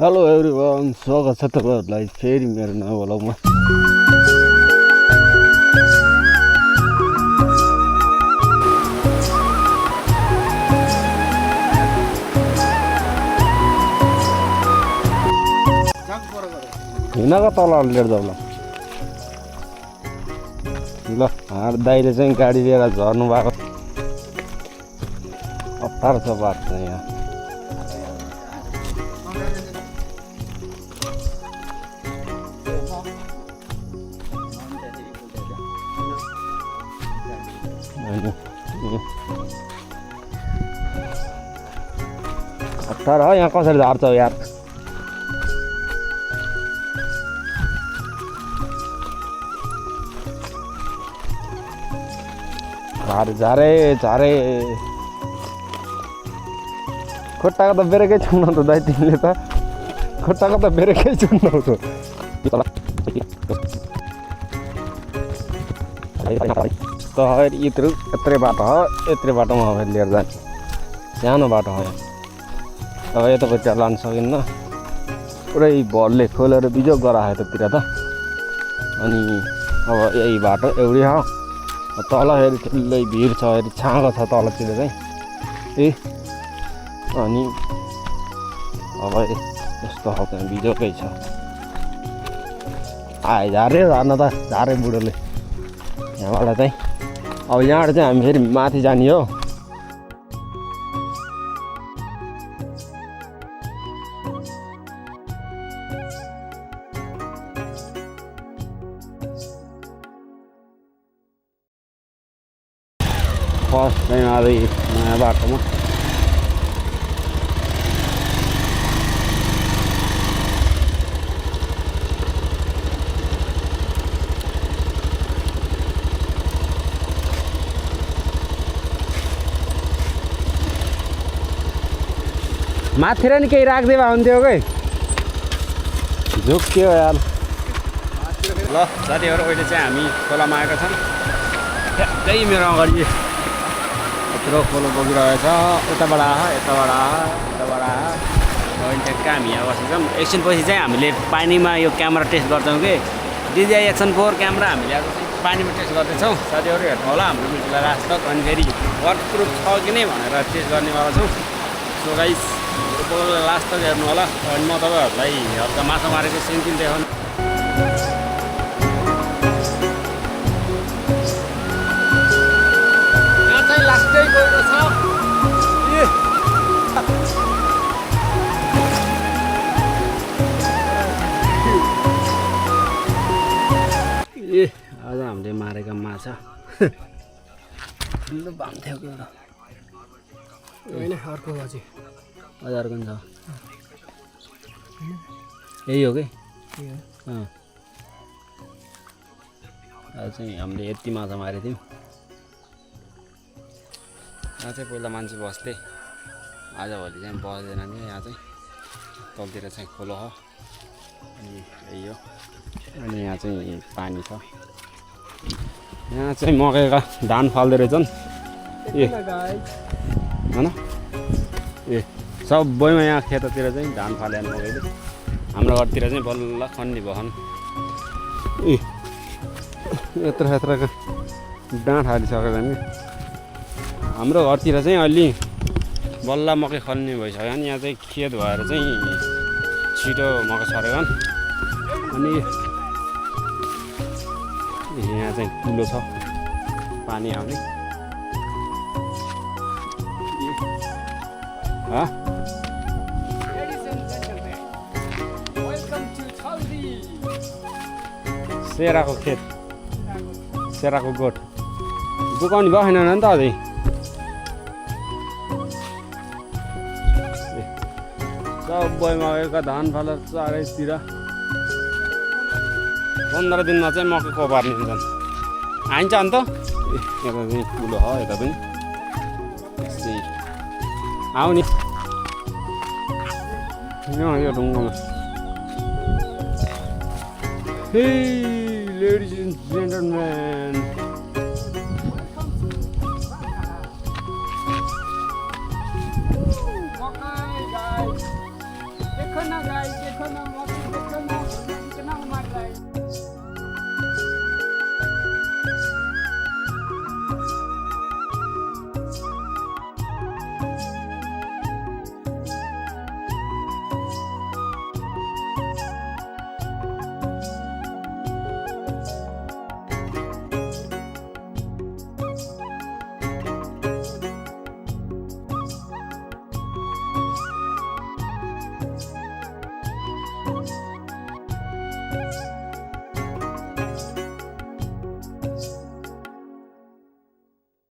Hello everyone, स्वागत छ तपाईँहरूलाई फेरि मेरो नयाँ भ्लगमा। हिँडको तल लिएर जाऊ ल। दाइले चाहिँ गाडी लिएर झर्नु भएको, अप्ठ्यारो छ बाटो चाहिँ यहाँ। अप्ठ्यारो हो यहाँ, कसरी झार्छ यार। झारे झारे खुट्टाको त ब्रेकै छुन्नु त दाइ, तिमीले त खुट्टाको त ब्रेकै छुन्नु त। यत्रै बाटो हो, यत्रै बाटोमा अब लिएर जाने सानो बाटो हो। अब यतापट्टि लानु सकिन्न, पुरै भलले खोलेर बिजोग गरायो यतातिर त। अनि अब यही बाटो एउटै हो, तल हेरी ठुलै भिड छ, हेरी छाँगो छ तलतिर चाहिँ ए। अनि अब यस्तो खालको बिजोकै छ। आए झारे झार्न त झारे बुढोले यहाँबाट चाहिँ। अब यहाँबाट चाहिँ हामी फेरि माथि जाने हो। फर्स्ट टाइम आज नयाँ बाटोमा। माथिर नि केही राखिदिए भए हुन्थ्यो कि झुक्क्यो यार। ल साथीहरू, अहिले चाहिँ हामी खोलामा आएका छौँ। ठ्याक्कै मेरो अगाडि यत्रो खोलो बगिरहेछ। यताबाट यताबाट यताबाट अहिले ठ्याक्कै हामी यहाँ बसेको छौँ। एकछिनपछि चाहिँ हामीले पानीमा यो क्यामेरा टेस्ट गर्छौँ कि DJI Action 4 क्यामेरा हामीले आज चाहिँ पानीमा टेस्ट गर्दैछौँ। साथीहरू हेर्नु होला हाम्रो भिडियोलाई लास्ट तक। अनि फेरि वाटरप्रुफ छ कि नै भनेर टेस्ट गर्नेवाला छौँ। सो गाइस लास्ट तक हेर्नु होला। अनि म तपाईँहरूलाई हल्का माछा मारेको सिन पनि देखाउनु। यहाँ चाहिँ लास्टै गएको छ ए। आज हामीले मारेका माछा ठुलो बान्थ्यो कि होइन, अर्को अझै अर्को छ यही हो कि। आज चाहिँ हामीले यति माछा मारेको थियौँ। यहाँ चाहिँ पहिला मान्छे बस्थे, आजभोलि चाहिँ बस्दैन नि। यहाँ चाहिँ तलतिर चाहिँ खोलो हो, अनि यही हो। अनि यहाँ चाहिँ पानी छ। यहाँ चाहिँ मकैका धान फाल्दो रहेछन् ए होइन ए। सबैमा यहाँ खेततिर चाहिँ धान फाले मकैले। हाम्रो घरतिर चाहिँ बल्ल खन्ने बहन ए। यत्रो यत्रोको डाँठ हालिसकेको छ नि। हाम्रो घरतिर चाहिँ अलि बल्ल मकै खन्ने भइसक्यो। अनि यहाँ चाहिँ खेत भएर चाहिँ छिटो मकै छरेको। अनि यहाँ चाहिँ कुलो छ पानी आउने। सेराको खेत, सेराको गोठ दुकाउने भयो छैन नि त अझै। सबैमा एउटा धान फालेर चारैतिर 15 दिनमा चाहिँ मकै कोपार्ने हुन्छन्। आइन्छ अन्त यता चाहिँ ठुलो हो, यता पनि आउने यो ढुङ्गामा। Hey, ladies and gentlemen. देख न गाई देख न